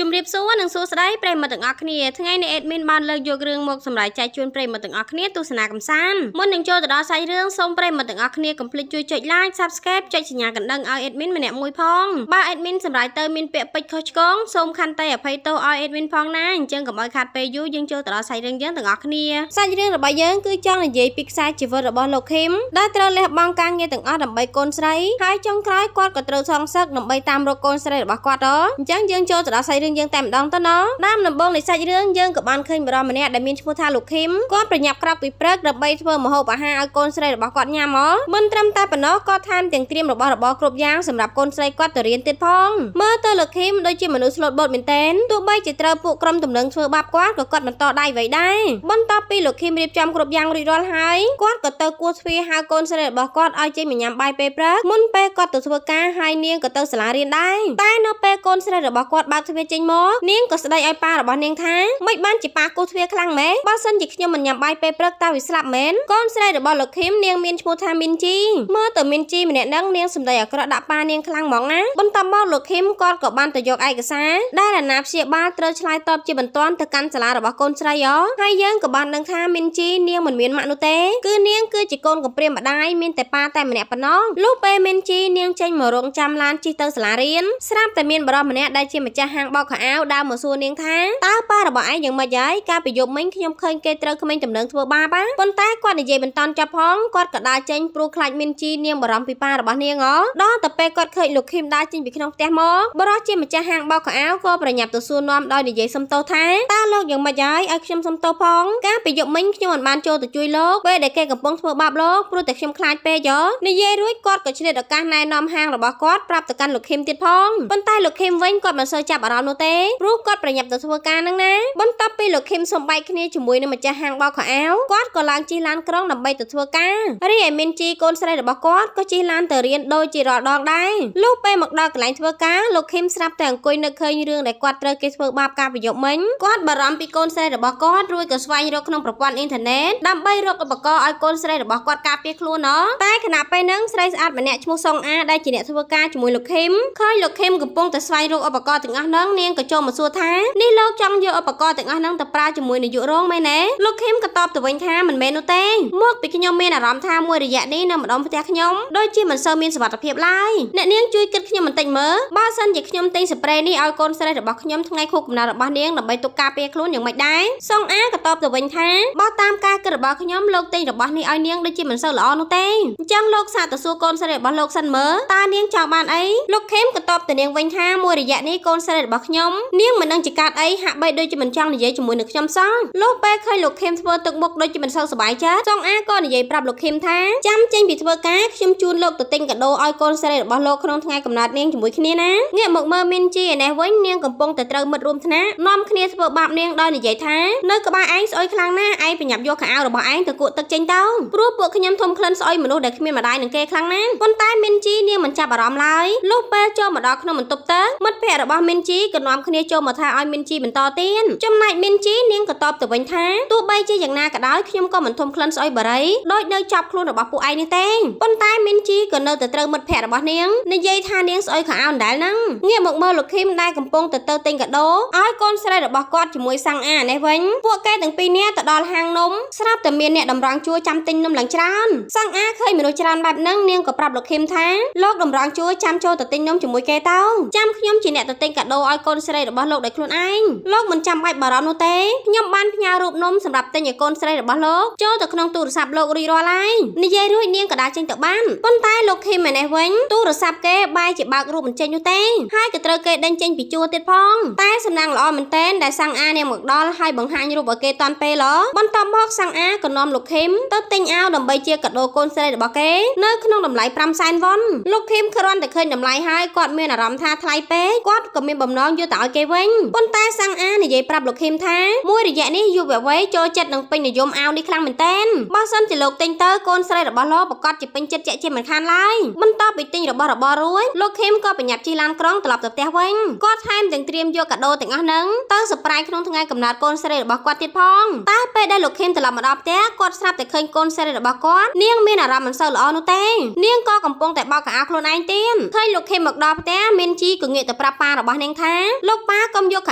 ជំរាបសួរនិងសួស្តីប្រិយមិត្តទាំងអស់គ្នាថ្ងៃនេះ admin បានលើកយករឿងមកសម្រាប់ចែកជូនប្រិយមិត្តទាំងអស់គ្នាទស្សនាកម្សាន្តមុននឹងចូលទៅដល់សាច់រឿងសូមប្រិយមិត្តទាំងអស់គ្នាកុំភ្លេចជួយចុច like Subscribe ចុចសញ្ញាកណ្ដឹងឲ្យ admin ម្នាក់មួយផងបើ admin សម្រាប់ទៅមានពាក្យពេចន៍ខុសឆ្គងសូមខន្តីអភ័យទោសឲ្យ admin ផងណាអញ្ចឹងកុំឲ្យខាតពេលយូរយើងចូលទៅដល់សាច់រឿងយើងទាំងអស់គ្នាសាច់រឿងរបស់យើងគឺចង់និយាយពីខ្សែជីវិតរបស់លោកឃីមដែលត្រូវលះបង់ការងារទាំងអស់ដើម្បីកូនស្រីហើយចុងក្រោយគាត់ក៏ត្រូវសងសឹកដើម្បីតាមរកកូនស្រីរបស់គាត់ដល់អញ្ចឹងយើងចូលទៅដល់សាច់រឿងយើងតែម្ដងទៅណោះដើមដំបូងនៃសាច់រឿងយើងក៏បានឃើញបុរសម្នាក់ដែលមានឈ្មោះថាលោកឃីមគាត់ប្រញាប់ក្រោកពីព្រឹកដើម្បីធ្វើម្ហូបអាហារឲ្យកូនស្រីរបស់គាត់ញ៉ាំមកមិនត្រឹមតែប៉ុណ្ណោះគាត់ថែមទាំងត្រៀមរបស់របរគ្រប់យ៉ាងសម្រាប់កូនស្រីគាត់ទៅរៀនទៀតផងមើលទៅលោកឃីមដូចជាមនុស្សស្លូតបូតមែនទែនទោះបីជាត្រូវពួកក្រុមទំនឹងធ្វើបាបគាត់ក៏គាត់បន្តដៃអ្វីដែរបន្ទាប់ពីលោកឃីមរៀបចំគ្រប់យ៉ាងរួចរាល់ហើយគាត់ក៏ទៅគោះទ្វារហៅកូនស្រីរបស់គាត់ឲ្យចេញមកញ៉ាំបាយពេលព្រឹកមុនពេលគាត់ទៅធ្វើការហើយនាងក៏ទៅសាលារៀនដែរតែនៅពេលកូនស្រីរបស់គាត់បើកទ្វារចេញមកនាងក៏ស្ដីឲ្យប៉ារបស់នាងថាមិនបានជាប៉ាគោះទ្វារខ្លាំងម៉េះបើសិនជាខ្ញុំមិនញ៉ាំបាយពេលព្រឹកតើវាស្លាប់មែនកូនស្រីរបស់លោកឃីមនាងមានឈ្មោះថាមីនជីមើលទៅមីនជីម្នាក់ហ្នឹងនាងសម្ដីអាក្រក់ដាក់ប៉ានាងខ្លាំងហ្មងណាបន្ទាប់មកលោកឃីមគាត់ក៏បានទៅយកឯកសារដែលអាណាព្យាបាលត្រូវឆ្លើយតបជាបន្ទាន់ទៅកាន់សាលារបស់កូនស្រីអហើយយើងក៏បានដឹងថាមីនជីនាងមិនមានម៉ាក់នោះទេគឺនាងគឺជាកូនកំព្រាម្ដាយមានតែប៉ាតែម្នាក់ប៉ុណ្ណោះលុះពេលមីនជីនាងចេញមករងចាំឡានជិះទៅសាលារៀនស្រាប់តែមានបុរសម្នាក់ដែលជាម្ចាស់ហាងបោកខោអាវដើរមកសួរនាងថាតើប៉ារបស់ឯងយ៉ាងម៉េចហើយកាលពីយប់មិញខ្ញុំឃើញគេត្រូវក្មេងទំនើងធ្វើបាបណាប៉ុន្តែគាត់និយាយមិនតាន់ចាប់ផងគាត់ក៏ដើរចេញព្រោះខ្លាចមីនជីនាងបារម្ភពីប៉ារបស់នាងហ៎ដល់ទៅពេលគាត់ឃើញលោកឃីមដើរចេញពីក្នុងផ្ទះមកបុរសជាម្ចាស់ហាងបោកខោអាវក៏ប្រញាប់ទៅសួរនាំដោយនិយាយសុំទោសថាតើលោកយ៉ាងម៉េចហើយឲ្យខ្ញុំសុំទោសផងកាលពីយប់មិញខ្ញុំមិនបានចូលទៅជួយលោកពេលដែលគេកំពុងធ្វើបាបលោកព្រោះតែខ្ញុំខ្លាចពេកហ៎និយាយរួចគាត់ក៏ឆ្លៀតឱកាសណែនាំហាងរបស់គាត់ប្រាប់ទៅកាន់លោកឃីមទៀតផងប៉ុន្តែលោកឃីមវិញគាត់មិនសូវចាប់អារម្មណ៍នោះទេព្រោះគាត់ប្រញាប់ទៅធ្វើការនឹងណាបន្ទាប់ពីលោកឃីមសុំបែកគ្នាជាមួយនឹងម្ចាស់ហាងបោកខោអាវគាត់ក៏ឡើងជិះឡានក្រុងដើម្បីទៅធ្វើការរីឯមីនជីកូនស្រីរបស់គាត់ក៏ជិះឡានទៅរៀនដូចជារាល់ដងដែរលុះពេលមកដល់កន្លែងធ្វើការលោកឃីមស្រាប់តែអង្គុយនឹកឃើញរឿងដែលគាត់ត្រូវគេធ្វើបាបកាលពីយប់មិញគាត់បារម្ភពីកូនស្រីរបស់គាត់រួចក៏ស្វែងរកក្នុងប្រព័ន្ធអ៊ីនធឺណិតដើម្បីរកឧបករណ៍ឲ្យកូនស្រីរបស់គាត់ការពារខ្លួនណតែខណៈពេលហ្នឹងស្រីស្អាតម្នាក់ឈ្មោះសុងអាដែលជាអ្នកធ្វើការជាមួយលោកឃីមឃើញលោកឃីមកំពុងតែស្វែងរកឧបករណ៍ទាំងអស់ហ្នឹងនាងក៏ចូលមកសួរថានេះលោកចង់យកឧបករណ៍ទាំងអស់ហ្នឹងទៅប្រើជាមួយនាយករងមែនទេលោកឃីមក៏តបទៅវិញថាមិនមែននោះទេមកពីខ្ញុំមានអារម្មណ៍ថាមួយរយៈនេះនៅម្ដុំផ្ទះខ្ញុំដូចជាមិនសូវមានសុវត្ថិភាពឡើយអ្នកនាងជួយគិតខ្ញុំបន្តិចមើលបើសិនជាខ្ញុំទិញស្ប្រេនេះឲ្យកូនស្រីរបស់ខ្ញុំថ្ងៃខួបកំណើតរបស់នាងដើម្បីទុកការពារខ្លួនយ៉ាងម៉េចដែរសុងអាក៏តបទៅវិញថាបើតាមការគិតរបស់ខ្ញុំលោកទិញរបស់នេះឲ្យនាងដូចជាមិនសូវល្អនោះទេអញ្ចឹងលោកសាកទៅសួរកូនស្រីរបស់លោកសិនមើលតើនាងចង់បានអីលោកខេមក៏តបទៅនាងវិញថាមួយរយៈនេះកូនស្រីរបស់ខ្ញុំនាងមិនដឹងជាកាត់អីហាក់បីដូចជាមិនចង់និយាយជាមួយនឹងខ្ញុំសោះលុះពេលឃើញលោកខេមធ្វើទឹកមុខដូចជាមិនសូវសប្បាយចិត្តសុងអាក៏និយាយប្រាប់លោកខេមថាចាំចេញពីធ្វើការខ្ញុំជូនលោកទៅទិញកាដូឲ្យកូនស្រីរបស់លោកក្នុងថ្ងៃកំណើតនាងជាមួយគ្នាណាងាកមកមើលមីនជីឯនេះវិញនាងកំពុងតែត្រូវមិត្តរួមថ្នាក់នាំគ្នាធ្វើបាបនាងដោយនិយាយថានៅក្បែរឯងស្អុយខ្លាំងណាស់ឯងប្រញាប់យកខោអាវរបស់ឯងទៅគក់ទឹកចេញទៅព្រោះពួកខ្ញុំធំក្លិនស្អុយមនុស្សដែលគ្មានម្ដាយនឹងគេខ្លាំងណាស់ប៉ុន្តែមីនជីនាងមិនចាប់អារម្មណ៍ឡើយលុះពេលចូលមកដល់ក្នុងបន្ទប់ទឹកមិត្តភ័ក្តិរបស់មីនជីក៏នាំគ្នាចូលមកថាឲ្យមីនជីបន្តទៀតចំណែកមីនជីនាងក៏តបទៅវិញថាទោះបីជាយ៉ាងណាក៏ដោយខ្ញុំក៏មិនធំក្លិនស្អុយបារីដោយនៅចាប់ខ្លួនរបស់ពួកឯងនេះទេប៉ុន្តែមីនជីក៏នៅតែត្រូវមិត្តភ័ក្តិរបស់នាងនិយាយថានាងស្អុយខោអាវដដែលហ្នឹងងាកមកមើលលោកឃីមដែលកំពុងទៅទិញកាដូឲ្យកូនស្រីរបស់គាត់ជាមួយសាំងអានេះវិញពួកគេទាំងពីរនាក់ទៅដល់ហាងនំស្រាប់តែមានអ្នកតម្រង់ជួរចាំទិញនំឡើងច្រើនសាំងអាឃើញមនុស្សច្រើនបែបហ្នឹងនាងក៏ប្រាប់លោកឃីមថាលោកតម្រង់ជួរចាំចូលទៅទិញនំជាមួយគេទៅចាំខ្ញុំជាអ្នកទៅទិញកាដូឲ្យកូនស្រីរបស់លោកដោយខ្លួនឯងលោកមិនចាំបាច់បារម្ភនោះទេខ្ញុំបានផ្ញើរូបនំសម្រាប់ទិញឲ្យកូនស្រីរបស់លោកចូលទៅក្នុងទូរស័ព្ទលោករួចរាល់ហើយនិយាយរួចនាងក៏ដើរចេញទៅបានប៉ុន្តែលោកឃីមឯនេះវិញទូរស័ព្ទគេបែរជាបើករូបមិនចេញនោះទេហើយក៏ត្រូវគេដេញចេញពីជួរទៀតផងតែសំណាងល្អមែនទែនដែលសាំងអានាងមកដល់ហើយបង្ហាញរូបឲ្យគេតាន់ពេលឡបន្ទាប់មកសាំងអាក៏នាំលោកឃីមទៅទិញអាវដើម្បីជាកាដូកូនស្រីរបស់គេនៅក្នុងតម្លៃ5សែនវ៉ុនលោកឃីមគ្រាន់តែឃើញតម្លៃហើយគាត់មានអារម្មណ៍ថាថ្លៃពេកគាត់ក៏មានបំណងយកទៅឲ្យគេវិញប៉ុន្តែសាំងអានិយាយប្រាប់លោកឃីមថាមួយរយៈនេះយុវវ័យចូលចិត្តនឹងពេញនិយមអាវនេះខ្លាំងមែនទែនបើសិនជាលោកទិញទៅកូនស្រីរបស់លោកប្រកាសជាពេញចិត្តជាក់ជាមិនខានឡើយបន្ទាប់ពីទិញរបស់របររួចលោកឃីមក៏ប្រញាប់ជិះឡានក្រុងត្រឡប់ទៅផ្ទះវិញគាត់ថែមទាំងត្រៀមយកកាដូទាំងអស់ហ្នឹងទៅសប្រាយក្នុងថ្ងៃកំណើតកូនស្រីរបស់គាត់ទៀតផងតែពេលដែលលោកឃីមត្រឡប់មកដល់ផ្ទះគាត់ស្រាប់តែឃើញកូនស្រីរបស់គាត់នាងមានអារម្មណ៍មិនសូវល្អនោះទេនាងក៏កំពុងតែបោកខោអាវខ្លួនឯងទៀតឃើញលោកឃីមមកដល់ផ្ទះមីនជីក៏ងាកទៅប្រាប់ប៉ារបស់នាងថា លោកប៉ាកុំយកខ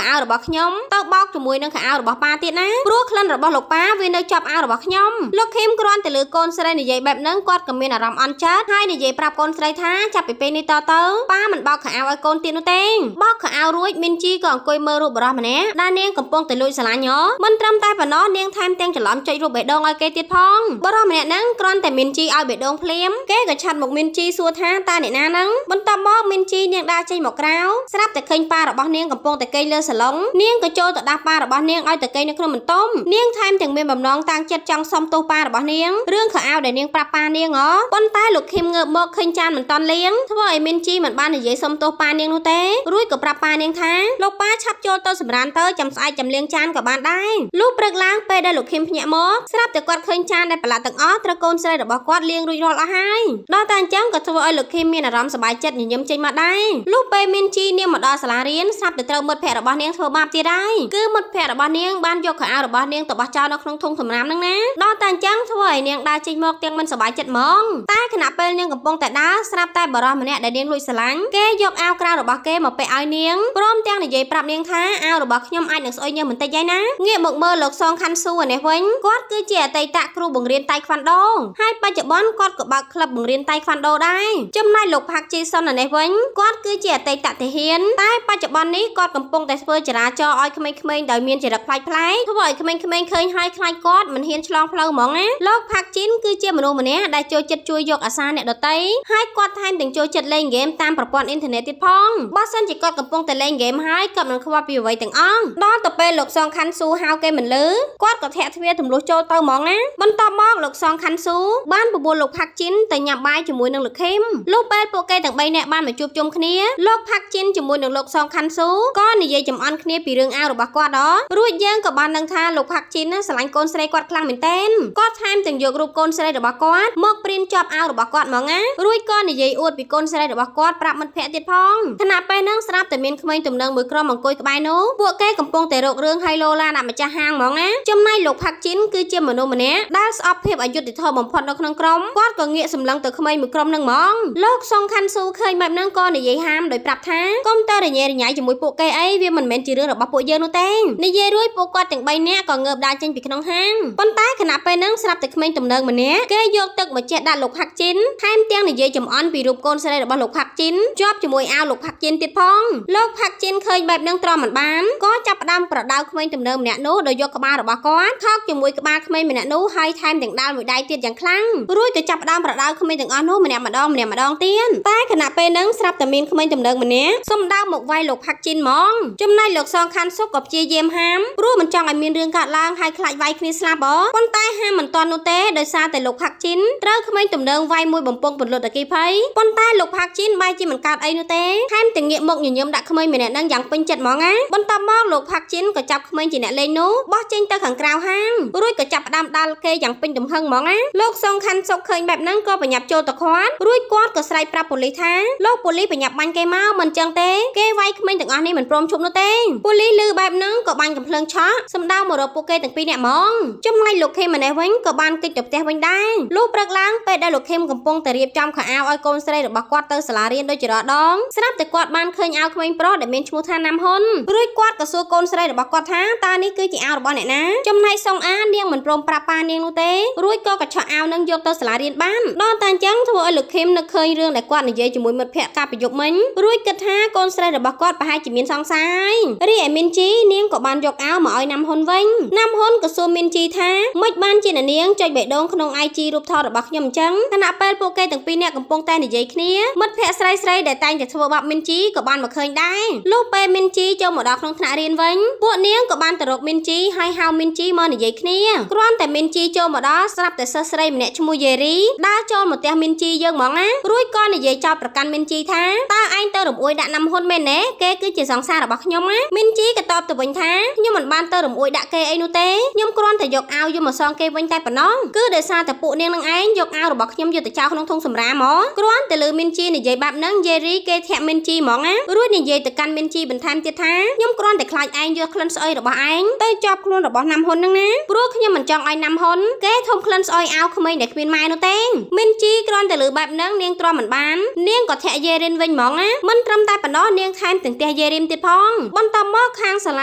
ោអាវរបស់ខ្ញុំទៅបោកជាមួយនឹងខោអាវរបស់ប៉ាទៀតណាព្រោះក្លិនរបស់លោកប៉ាវានៅជាប់អាវរបស់ខ្ញុំលោកឃីមគ្រាន់តែលើកូនស្រីនិយាយបែបហ្នឹងគាត់ក៏មានអារម្មណ៍អន់ចិត្តហើយនិយាយប្រាប់កូនស្រីថាចាប់ពីពេលនេះតទៅប៉ាមិនបោកខោអាវឲ្យកូនទៀតនោះទេបោកខោអាវរួចមីនជីក៏អង្គុយមើលរូបបរិសម្នាក់ដែលនាងកំពុងតែលួចស្រឡាញ់មិនត្រឹមតែប៉ុណ្ណោះនាងថែមទាំងច្រឡំចុចរូបបេះដូងឲ្យគេទៀតផងបរិសម្នាក់ហ្នឹងគ្រាន់តែមីនជីឲ្យបេះដូងភ្លាមគេក៏ឆាត់មកមីនជីសួរថាតើអ្នកណាហ្នឹងបន្ទាប់មកមីនជីនាងដើរចេញមកក្រៅស្រាប់តែឃើញប៉ារបស់នាងកំពុងតែគេងលើសាឡុងនាងក៏ចូលទៅដាស់ប៉ារបស់នាងឲ្យទៅគេងនៅក្នុងបន្ទប់នាងថែមទាំងមានបំណងតាំងចិត្តចង់សុំទោសប៉ារបស់នាងរឿងខោអាវដែលនាងប្រាប់ប៉ានាងប៉ុន្តែលោកឃីមងើបមកឃើញចានមិនតន់លាងធ្វើឲ្យមីនជីមិនបាននិយាយសុំទោសប៉ានាងនោះទេរួចក៏ប្រាប់ប៉ានាងថាលោកប៉ាឆាប់ចូលទៅសម្រានទៅចាំស្អែកចាំលាងចានក៏បានដែរលុះព្រឹកឡើងពេលដែលលោកឃីមភ្ញាក់មកស្រាប់តែគាត់ឃើញចានដែលប្រឡាក់ទាំងអស់ត្រូវកូនស្រីរបស់គាត់លាងរួចរាល់អស់ហើយដល់តែអញ្ចឹងក៏ធ្វើឲ្យលោកឃីមមានអារម្មណ៍សប្បាយចិត្តញញឹមចេញមកដែរលុះពេលមីនជីនាងមកដល់សាលារៀនស្រាប់តែត្រូវមិត្តភ័ក្តិរបស់នាងធ្វើបាបទៀតហើយគឺមិត្តភ័ក្តិរបស់នាងបានយកខោអាវរបស់នាងទៅបោះចោលនៅក្នុងធុងសំរាមហ្នឹងណាដល់តែអញ្ចឹងធ្វើឲ្យនាងដើរចេញមកទាំងមិនសប្បាយចិត្តហ្មងតែខណៈពេលនាងកំពុងតែដើរស្រាប់តែបរិសម្នាក់ដែលនាងលួចស្រឡាញ់គេយកអាវក្រៅរបស់គេមកពាក់ឲ្យនាងព្រមទាំងនិយាយប្រាប់នាងថាអាវរបស់ខ្ញុំអាចនឹងស្អុយញើសបន្តិចហើយណាងាកមកមើលលោកសងខាន់ស៊ូនេះវិញគាត់គឺជាអតីតគ្រូបង្រៀនតៃខ្វាន់ដូហើយបច្ចុប្បន្នគាត់ក៏បើកក្លឹបបង្រៀនតៃខ្វាន់ដូដែរចំណែកលោកផាក់ជីសុននេះវិញគាត់គឺជាអតីតទាហានតែបច្ចុប្បន្ននេះគាត់កំពុងតែធ្វើចរាចរណ៍ឲ្យក្មេងៗដោយមានចរិតប្លែកៗធ្វើឲ្យក្មេងៗឃើញហើយខ្លាចគាត់មិនហ៊ានឆ្លងផ្លូវហ្មងណាលោកផាក់ជីនគឺជាមនុស្សម្នាក់ដែលចូលចិត្តជួយយកអាសាអ្នកដទៃហើយគាត់ថែមទាំងចូលចិត្តលេងហ្គេមតាមប្រព័ន្ធអ៊ីនធឺណិតទៀតផងបើសិនជាគាត់កំពុងតែលេងហ្គេមហើយគាត់មិនខ្វល់ពីអ្វីទាំងអស់ដល់ទៅពេលលោកសងខាន់ស៊ូហៅគេមិនលឺគាត់ក៏ធាក់ទ្វារទម្លុះចូលទៅហ្មងណាបន្ទាប់មកលោកសងខាន់ស៊ូបានបបួលលោកផាក់ជីនទៅញ៉ាំបាយជាមួយនឹងលោកឃីមលុះពេលពួកគេទាំង3នាក់បានមកជួបជុំគ្នាលោកផាក់ជីនជាមួយនឹងលោកសងខាន់ស៊ូក៏និយាយចំអន់គ្នាពីរឿងអាវរបស់គាត់រួចយើងក៏បានដឹងថាលោកផាក់ជីនស្រឡាញ់កូនស្រីគាត់ខ្លាំងមែនទែនគាត់ថែមទាំងយករូបកូនស្រីរបស់គាត់មកព្រីនជាប់អាវរបស់គាត់ហ្មងណារួចក៏និយាយអួតពីកូនស្រីរបស់គាត់ប្រាប់មិត្តភ័ក្តិទៀតផងខណៈពេលហ្នឹងស្រាប់តែមានក្មេងទំនើងមួយក្រុមអង្គុយក្បែរនោះពួកគេកំពុងតែរករឿងហៃឡូឡាដាក់ម្ចាស់ហាងហ្មងណាចំណែកលោកផាក់ជីនគឺជាមនុស្សម្នាក់ដែលស្អប់ភាពអយុត្តិធម៌បំផុតនៅក្នុងក្រុមគាត់ក៏ងាកសម្លឹងទៅក្មេងមួយក្រុមហ្នឹងហ្មងលោកសុងខាន់ស៊ូឃើញបែបហ្នឹងក៏និយាយហាមដោយប្រាប់ថាកុំទៅរញ៉េរញ៉ៃជាមួយពួកគេអីវាមិនមែនជារឿងរបស់ពួកយើងនោះទេនិយាយរួចពួកគាត់ទាំង3នាក់ក៏ងើបដើរចេញពីក្នុងហាងប៉ុន្តែខណៈពេលហ្នឹងស្រាប់តែក្មេងទំនើងម្នាក់គេយកទឹកមកជះដាក់លោកផាក់ជីនថែមទាំងនិយាយចំអន់ពីរូបកូនស្រីរបស់លោកផាក់ជីនជាប់ជាមួយអាវលោកផាក់ជីនទៀតផងលោកផាក់ជីនឃើញបែបហ្នឹងទ្រាំមិនបានក៏ចាប់ផ្ដើមប្រដៅក្មេងទំនើងម្នាក់នោះដោយយកក្បាលរបស់គាត់ថោកជាមួយក្បាលក្មេងម្នាក់នោះហើយថែមទាំងដាល់មួយដៃទៀតយ៉ាងខ្លាំងរួចក៏ចាប់ផ្ដើមប្រដៅក្មេងទាំងអស់នោះម្នាក់ម្ដងម្នាក់ម្ដងទៀតតែខណៈពេលហ្នឹងស្រាប់តែមានក្មេងទំនើងម្នាក់សំដៅមកវាយលោកផាក់ជីនហ្មងចំណែកលោកសងខាន់សុកក៏ព្យាយាមហាមព្រោះមិនចង់ឲ្យមានរឿងកើតឡើងហើយខ្លាចវាយគ្នាស្លាប់ប៉ុន្តែហាមមិនទាន់នោះទេដោយសារតែលោកផាក់ជីនត្រូវក្មេងទំនើងវាយមួយបំពង់ពន្លត់អគិភ័យប៉ុន្តែលោកផាក់ជីនបែរជាមិនកើតអីនោះទេថែមទាំងងាកមកញញឹមដាក់ក្មេងម្នាក់ហ្នឹងយ៉ាងពេញចិត្តហ្មងណាបន្ទាប់មកលោកផាក់ជីនក៏ចាប់ក្មេងជាអ្នកលេងនោះបោះចេញទៅខាងក្រៅហាងរួចក៏ចាប់ផ្ដើមដាល់គេយ៉ាងពេញទំហឹងហ្មងណាលោកសុងខាន់សុកឃើញបែបហ្នឹងក៏ប្រញាប់ចូលទៅឃាត់រួចគាត់ក៏ស្រែកប្រាប់ប៉ូលីសថាលោកប៉ូលីសប្រញាប់បាញ់គេមកមិនចឹងទេគេវាយក្មេងទាំងអស់នេះមិនព្រមឈប់នោះទេប៉ូលីសឮបែបហ្នឹងក៏បាញ់កំភ្លើងឆក់សម្ដៅមករកពួកគេទាំងពីរនាក់ហ្មងចំណែកលោកខេមម្នាក់វិញក៏បានគេចទៅផ្ទះវិញដែរលុះព្រឹកឡើងពេលដែលលោកខេមកំពុងតែរៀបចំខោអាវឲ្យកូនស្រីរបស់គាត់ទៅសាលារៀនដូចជារាល់ដងស្រាប់តែគាត់បានឃើញអាវក្មេងប្រុសដែលមានឈ្មោះថាណាំហ៊ុនរួចគាត់ក៏សួរកូនស្រីរបស់គាត់ថាតើនេះគឺជាអាវរបស់អ្នកណាចំណែកសុងអានាងមិនព្រមប្រាប់ប៉ានាងនោះទេរួចក៏កញ្ឆក់អាវនឹងយកទៅសាលារៀនបានដល់តែអញ្ចឹងធ្វើឲ្យលោកខេមនឹកឃើញរឿងដែលគាត់និយាយជាមួយមិត្តភ័ក្តិកាលពីយប់មិញរួចគិតថាកូនស្រីរបស់គាត់ប្រហែលជាមានសង្ស័យរីឯមីនជីនាងក៏បានយកអាវមកឲ្យណាំហ៊ុនវិញណាំហ៊ុនក៏សួរមីនជីថាមិនបានជាអ្នកនាងចុចបេះដូងក្នុង IG រូបថតរបស់ខ្ញុំអញ្ចឹងខណៈពេលពួកគេទាំងពីរនាក់កំពុងតែនិយាយគ្នាមិត្តភ័ក្តិស្រីស្រីដែលតែងតែធ្វើបាបមីនជីក៏បានមកឃើញដែរលុះពេលមីនជីចូលមកដល់ក្នុងថ្នាក់រៀនវិញពួកនាងក៏បានទៅរកមីនជីហើយហៅមីនជីមកនិយាយគ្នាគ្រាន់តែមីនជីចូលមកដល់ស្រាប់តែសិស្សស្រីម្នាក់ឈ្មោះយេរីដើរចូលមកផ្ទះមីនជីយើងហ្មងណារួចក៏និយាយចោទប្រកាន់មីនជីថាតើឯងទៅរំអួយដាក់ណាំហ៊ុនមែនទេគេគឺជាសង្សាររបស់ខ្ញុំណាមីនជីក៏តបទៅវិញថាខ្ញុំមិនបានទៅរំអួយដាក់គេអីនោះទេខ្ញុំគ្រាន់តែយកអាវយកមកសងគេវិញតែប៉ុណ្ណោះគឺដោយសារតែពួកនាងនឹងឯងយកអាវរបស់ខ្ញុំយកទៅចោលក្នុងធុងសំរាមហ្មងគ្រាន់តែលើមីនជីនិយាយបែបហ្នឹងយេរីគេធាក់មីនជីហ្មងណារួចនិយាយទៅកាន់មីនជីបន្ថែមទៀតថា ខ្ញុំគ្រាន់តែខ្លាចឯងយកក្លិនស្អុយរបស់ឯងទៅជាប់ខ្លួនរបស់ណាំហ៊ុនហ្នឹងណាព្រោះខ្ញុំមិនចង់ឲ្យណាំហ៊ុនគេធំក្លិនស្អុយអាវក្មេងដែលគ្មានម៉ែនោះទេមីនជីគ្រាន់តែលឺបែបហ្នឹងនាងទ្រាំមិនបាននាងក៏ធាក់យេរិនវិញហ្មងណាមិនត្រឹមតែប៉ុណ្ណោះនាងថែមទាំងទះយេរិមទៀតផងបន្ទាប់មកខាងសាល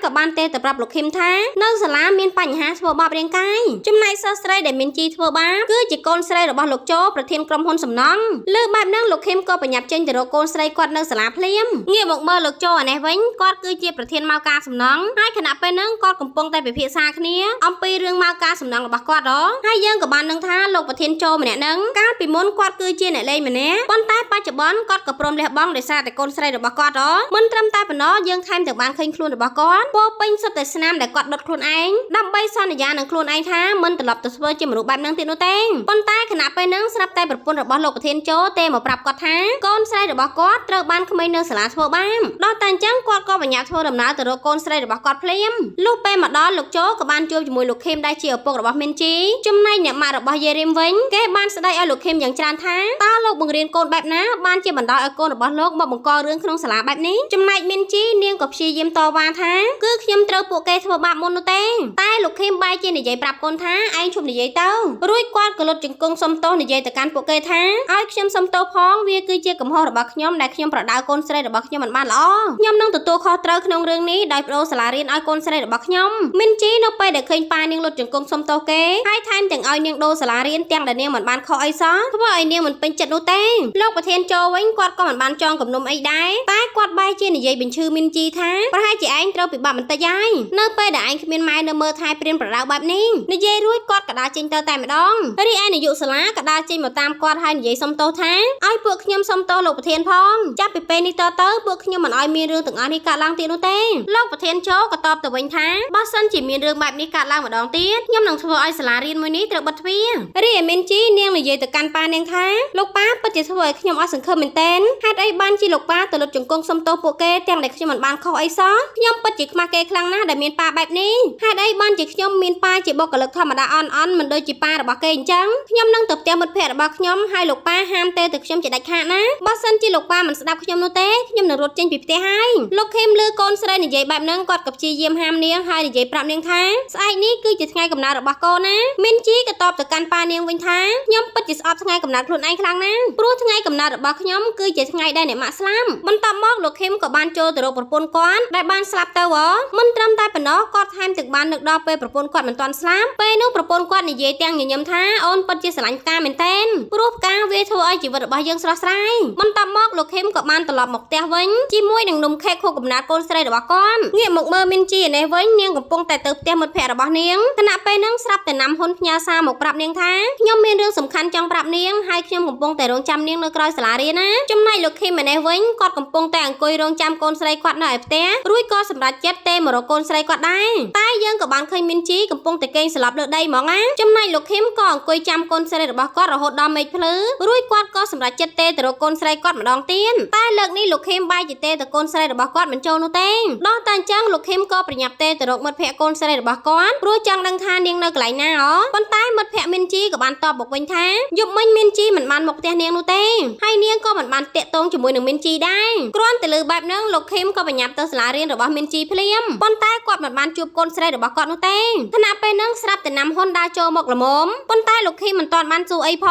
ាក៏បានទេទៅប្រាប់លោកឃីមថានៅសាលាមានបញ្ហាធ្វើបាបរាងកាយចំណែកសិស្សស្រីដែលមានជីធ្វើបាបគឺជាកូនស្រីរបស់លោកโจប្រធានក្រុមហ៊ុនសំណង់លើបែបហ្នឹងលោកឃីមក៏បញ្ញាប់ចេញទៅរកកូនស្រីគាត់នៅសាលាភ្លាមងាកមកមើលលោកโจអានេះវិញគាត់គឺជាប្រធានម៉ៅការសំណង់ហើយខណៈពេលហ្នឹងគាត់កំពុងតែពិភាក្សាគ្នាអំពីរឿងម៉ៅការសំណង់របស់គាត់ហ៎ហើយយើងក៏បាននឹងថាលោកប្រធានโจម្នាក់ហ្នឹងកាលពីមុនគាត់គឺជាអ្នកលេងម្នាក់ប៉ុន្តែបច្ចុប្បន្នគាត់ក៏ព្រមលះបង់ដោយសារតែកូនស្រីរបស់គាត់ហ៎មិនត្រឹមតែប៉ុណ្ណោះយើងថែមទាំងបានឃើញខ្លួនរបស់គាត់ពោរពេញសុទ្ធតែស្នាមដែលគាត់ដុតខ្លួនឯងដើម្បីសន្យានឹងខ្លួនឯងថាមិនត្រឡប់ទៅធ្វើជាមនុស្សបែបហ្នឹងទៀតនោះទេប៉ុន្តែខណៈពេលហ្នឹងស្រាប់តែប្រពន្ធរបស់លោកប្រធានโจទេមកប្រាប់គាត់ថាកូនស្រីរបស់គាត់ត្រូវបានក្មេងនៅសាលាធ្វើបាបដល់តែអញ្ចឹងគាត់ក៏បញ្ញាធ្វើដំណើរទៅរកកូនស្រីរបស់គាត់ភ្លាមលុះពេលមកដល់លោកโจក៏បានជួបជាមួយលោកខេមដែលជាឪពុករបស់មីនជីចំណែកអ្នកម៉ាក់របស់យេរីមវិញគេបានស្ដីឲ្យលោកខេមយ៉ាងច្រើនថាតើលោកបង្រៀនកូនបែបណាបានជាបណ្ដោយឲ្យកូនរបស់លោកមកបង្ករឿងក្នុងសាលាបែបនេះចំណែកមីនជីនាងក៏ព្យាយាមតវ៉ាថាគឺខ្ញុំត្រូវពួកគេធ្វើបាបមុននោះទេតែលោកខេមបែរជានិយាយប្រាប់កូនថាឯងឈប់និយាយទៅរួចគាត់ក៏លុតជង្គង់សុំទោសនិយាយទៅកាន់ពួកគេថាឲ្យខ្ញុំសុំទោសផងវាគឺជាកំហុសរបស់ខ្ញុំដែលខ្ញុំប្រដៅកូនស្រីរបស់ខ្ញុំមិនបានល្អខ្ញុំនឹងទទួលខុសត្រូវក្នុងរឿងនេះដោយប្ដូរសាលារៀនឲ្យកូនស្រីរបស់ខ្ញុំមីនជីនៅពេលដែលឃើញប៉ានាងលុតជង្គង់សុំទោសគេហើយថែមទាំងឲ្យនាងដូរសាលារៀនទាំងដែលនាងមិនបានខុសអីសោះធ្វើឲ្យនាងមិនពេញចិត្តនោះទេលោកប្រធានโจវិញគាត់ក៏មិនបានចងគំនុំអីដែរតែគាត់បែរជានិយាយបញ្ឈឺមីនជីថាប្រហែលជាឯងត្រូវពិបាកបន្តិចហើយនៅពេលដែលឯងគ្មានម៉ែនៅមើលថែព្រានប្រដៅបែបនេះនិយាយរួចគាត់ក៏ដើរចេញទៅតែម្ដងរីឯនាយកសាលាក៏ដើរចេញមកតាមគាត់ហើយនិយាយសុំទោសថាឲ្យពួកខ្ញុំសុំទោសលោកប្រធានផងចាប់ពីពេលនេះតទៅពួកខ្ញុំមិនឲ្យមានរឿងទាំងអស់នេះកើតឡើងទៀតនោះទេលោកប្រធានโจក៏តបទៅវិញថាបើសិនជាមានរឿងបែបនេះកើតឡើងម្ដងទៀតខ្ញុំនឹងធ្វើឲ្យសាលារៀនមួយនេះត្រូវបិទទ្វាររីឯមីនជីនាងនិយាយទៅកាន់ប៉ានាងថាលោកប៉ាពិតជាធ្វើឲ្យខ្ញុំអស់សង្ឃឹមមែនទែនហេតុអីបានជាលោកប៉ាទៅលុតជង្គង់សុំទោសពួកគេទាំងដែលខ្ញុំមិនបានខុសអីសោះខ្ញុំពិតជាខ្មាស់គេខ្លាំងណាស់ដែលមានប៉ាបែបនេះហេតុអីបានជាខ្ញុំមានប៉ាជាបុគ្គលិកធម្មតាអន់អន់មិនដូចជាប៉ារបស់គេអញ្ចឹងខ្ញុំនឹងទៅផ្ទះមិត្តភ័ក្តិរបស់ខ្ញុំហើយលោកប៉ាហាមទេទៅខ្ញុំជាដាច់ខាតណាបើសិនជាលោកប៉ាមិនស្ដាប់ខ្ញុំនោះទេខ្ញុំនឹងរត់ចេញពីផ្ទះហើយលោកខេមលឺកូនស្រីនិយាយបែបហ្នឹងគាត់ក៏ព្យាយាមហាមនាងហើយនិយាយប្រាប់នាងថាស្អែកនេះគឺជាថ្ងៃកំណើតរបស់កូនណាមីនជីក៏តបទៅកាន់ប៉ានាងវិញថាខ្ញុំពិតជាស្អប់ថ្ងៃកំណើតខ្លួនឯងខ្លាំងណាស់ព្រោះថ្ងៃកំណើតរបស់ខ្ញុំគឺជាថ្ងៃដែលអ្នកម៉ាក់ស្លាប់បន្ទាប់មកលោកខេមក៏បានចូលទៅរកប្រពន្ធគាត់ដែលបានស្លាប់ទៅហ៎មិនត្រឹមតែប៉ុណ្ណោះគាត់ថែមទាំងបាននឹកដល់ពេលប្រពន្ធគាត់មិនទាន់ស្លាប់ពេលនោះប្រពន្ធគាត់និយាយទាំងញញឹមថាអូនពិតជាស្រឡាញ់ផ្កាមែនទែនព្រោះផ្កាវាធ្វើឲ្យជីវិតរបស់យើងស្រស់ស្រាយបន្ទាប់មកលោកខេមក៏បានត្រឡប់មកផ្ទះវិញជាមួយនឹងនំខេកខួបកំណើតកូនស្រីរបស់គាត់ងាកមកមើលមីនជីឯនេះវិញនាងកំពុងតែទៅផ្ទះមិត្តភ័ក្តិរបស់នាងខណៈពេលហ្នឹងស្រាប់តែណាំហ៊ុនផ្ញើសារមកប្រាប់នាងថាខ្ញុំមានរឿងសំខាន់ចង់ប្រាប់នាងហើយខ្ញុំកំពុងតែរងចាំនាងនៅក្រោយសាលារៀនណាចំណែកលោកខេមឯនេះវិញគាត់កំពុងតែអង្គុយរងចាំកូនស្រីគាត់នៅឯផ្ទះរួចក៏សម្រេចចិត្តទេមករកកូនស្រីគាត់ដែរតែយើងក៏បានឃើញមីនជីកំពុងតែគេងស្លាប់លើដីហ្មងណាចំណែកលោកខេមក៏អង្គុយចាំកូនស្រីរបស់គាត់រហូតដល់មេឃភ្លឺរួចគាត់ក៏សម្រេចចិត្តទេទៅរកកូនស្រីគាត់ម្ដងទៀតតែលើកនេះលោកខេមបែរជាទេទៅកូនស្រីរបស់គាត់មិនចូលនោះទេដល់តែអញ្ចឹងលោកខេមក៏ប្រញាប់ទេទៅរកមិត្តភ័ក្តិកូនស្រីរបស់គាត់ព្រោះចង់ដឹងថានាងនៅកន្លែងណាហ៎ប៉ុន្តែមិត្តភ័ក្តិមីនជីក៏បានតបមកវិញថាយប់មិញមីនជីមិនបានមកផ្ទះនាងនោះទេហើយនាងក៏មិនបានតាក់ទងជាមួយនឹងមីនជីដែរគ្រាន់តែលើបែបហ្នឹងលោកខេមក៏បញ្ញាប់ទៅសាលារៀនរបស់មីនជីភ្លាមប៉ុន្តែគាត់មិនបានជួបកូនស្រីរបស់គាត់នោះទេខណៈពេលហ្នឹងស្រាប់តែណាំហ៊ុនដើរចូលមកល្មមប៉ុន្តែលោកខេមមិនទាន់បានសួរអីផ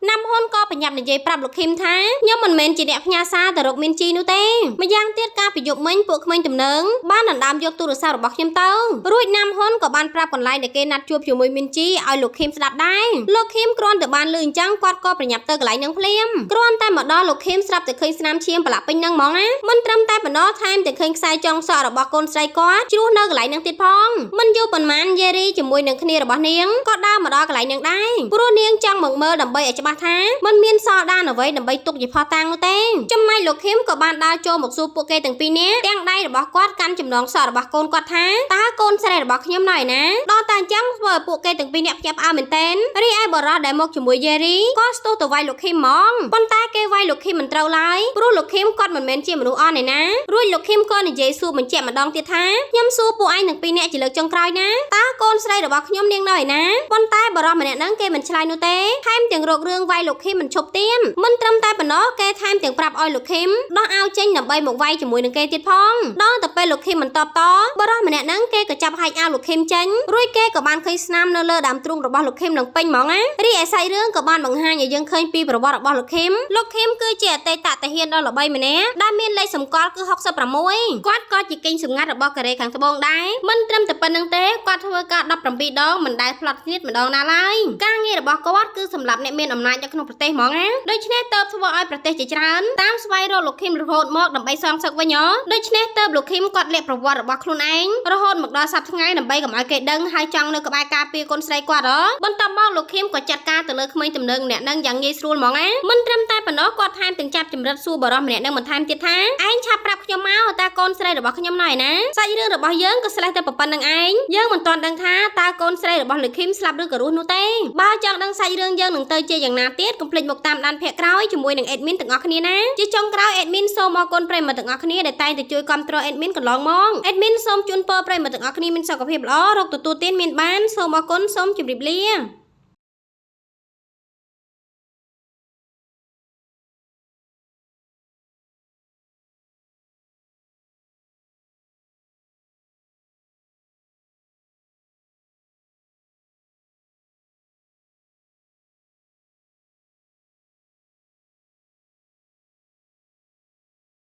ងណាំហ៊ុនក៏បញ្ញាប់និយាយប្រាប់លោកខេមថាខ្ញុំមិនមែនជាអ្នកផ្ញើសារទៅរកមីនជីនោះទេម្យ៉ាងទៀតការពីយប់មិញពួកក្មេងទំនើងបានដណ្ដើមយកទូរស័ព្ទរបស់ខ្ញុំទៅរួចណាំហ៊ុនក៏បានប្រាប់កន្លែងដែលគេណាត់ជួបជាមួយមីនជីឲ្យលោកខេមស្ដាប់ដែរលោកខេមគ្រាន់តែបានលឺអញ្ចឹងគាត់ក៏ប្រញាប់ទៅកន្លែងហ្នឹងភ្លាមគ្រាន់តែមកដល់លោកខេមស្រាប់តែឃើញស្នាមឈាមប្រឡាក់ពេញហ្នឹងហ្មងណាមិនត្រឹមតែប៉ុណ្ណោះថែមទាំងឃើញខ្សែចុងសក់របស់កូនស្រីគាត់ជ្រុះនៅកន្លែងហ្នឹងទៀតផងមិនយូរប៉ុន្មានយេរីជាមួយនឹងគ្នារបស់នាងក៏ដើរមកដល់កន្លែងហ្នឹងដែរព្រោះនាងចង់មកមើលដើម្បីឲ្យច្បាស់ថាมันមានសល់ដានអ្វីដើម្បីទុកជាភស្តុតាងនោះទេចំណែកលោកខេមក៏បានដើរចូលមកសួរពួកគេទាំងពីរនាក់ទាំងដៃរបស់គាត់កាន់ចំណងសក់ ក់របស់កូនគាត់ថាតើកូនស្រីរបស់ខ្ញុំនៅឯណាដល់តែអញ្ចឹងធ្វើឲ្យពួកគេទាំងពីរនាក់ភ្ញាក់ផ្អើលមែនទែនរីឯបរិសដែលមកជាមួយយេរីក៏ស្ទុះទៅវាយលោកឃីមហ្មងប៉ុន្តែគេវាយលោកឃីមមិនត្រូវឡើយព្រោះលោកឃីមគាត់មិនមែនជាមនុស្សអន់ឯណារួចលោកឃីមក៏និយាយសួរបញ្ជាក់ម្ដងទៀតថាខ្ញុំសួរពួកឯងទាំងពីរនាក់ជាលើកចុងក្រោយណាតើកូនស្រីរបស់ខ្ញុំនាងនៅឯណាប៉ុន្តែបរិសម្នាក់ហ្នឹងគេមិនឆ្លើយនោះទេថែមទាំងរករឿងវាយលោកឃីមមិនឈប់ទៀតមិនត្រឹមតែប៉ុណ្ណោះគេថែមទាំងប្រាប់ឲ្យលោកឃីមដោះអាវចេញដើម្បីមកវាយជាមួយនឹងគេទៀតផងដល់ទៅពេលលោកឃីមមិនតបតបរិសម្នាក់ហ្នឹងគេក៏ចាប់ហែកអាវលោកឃីមចេញរួចគេក៏បានឃើញស្នាមនៅលើដើមទ្រូងរបស់លោកឃីមនឹងពេញហ្មងណារីឯសាច់រឿងក៏បានបង្ហាញឲ្យយើងឃើញពីប្រវត្តិរបស់លោកឃីមលោកឃីមគឺជាអតីតទាហានដ៏ល្បីម្នាក់ដែលមានលេខសម្គាល់គឺ66គាត់ក៏ជាគិញសម្ងាត់របស់កូរ៉េខាងត្បូងដែរមិនត្រឹមតែប៉ុណ្្នឹងទេគាត់ធ្វើការ17ដងមិនដែលផ្លត់ស្នៀតម្ដងណាឡើយការងាររបស់គាត់គឺសម្រាប់អ្នកមានអំណាចនៅក្នុងប្រទេសហ្មងណាដូច្នេះតើបធ្វើឲ្យប្រទេសជាច្រើនតាមស្វែងរកលោកឃីមរហូតមកដើម្បីសងសឹកវិញហ៎ដូច្នេះតើបលោកឃីមគាត់លាក់ប្រវត្តិរបស់ខ្លួនឯងរហូតមកដល់សប្តាហ៍ថ្ងៃដើម្បីកុំឲ្យគេដឹងហើយចង់នៅក្បែរការពារកូនស្រីគាត់ហ៎បន្ទាប់មកលោកឃីមក៏ចាត់ការទៅលើក្មេងទំនើងម្នាក់នឹងយ៉ាងងាយស្រួលហ្មងណាមិនត្រឹមតែប៉ុណ្ណោះគាត់ថែមទាំងចាប់ចម្រិតសួរបរោះម្នាក់នឹងបន្ថែមទៀតថាឯងឆាប់ប្រាប់ខ្ញុំមកតើកូនស្រីរបស់ខ្ញុំនៅឯណាសាច់រឿងរបស់យើងក៏ស្លេះតែប៉ុណ្្នឹងឯងយើងមិនទាន់ដឹងថាតើកូនស្រីរបស់លោកឃីមស្លាប់ឬក៏រស់នោះទេបើចង់ដឹងសាច់រឿងយើងនឹងទៅជាយ៉ាងណាទៀតកុំភ្លេចមកតាមដានភាគក្រោយជាមួយនឹង admin ទាំងអស់គ្នាណាជាចុងក្រោយ admin សូមអរគុណប្រិយមិត្តទាំងអស់គ្នាដែលតែងតែជួយគាំទ្រ admin កន្លងមក admin សូមជូនពរប្រិយមិត្តទាំងអស់គ្នាមានសុខភាពល្អរកទទួលទានមានបានសូមអរគុណសូមជម្រាបលា។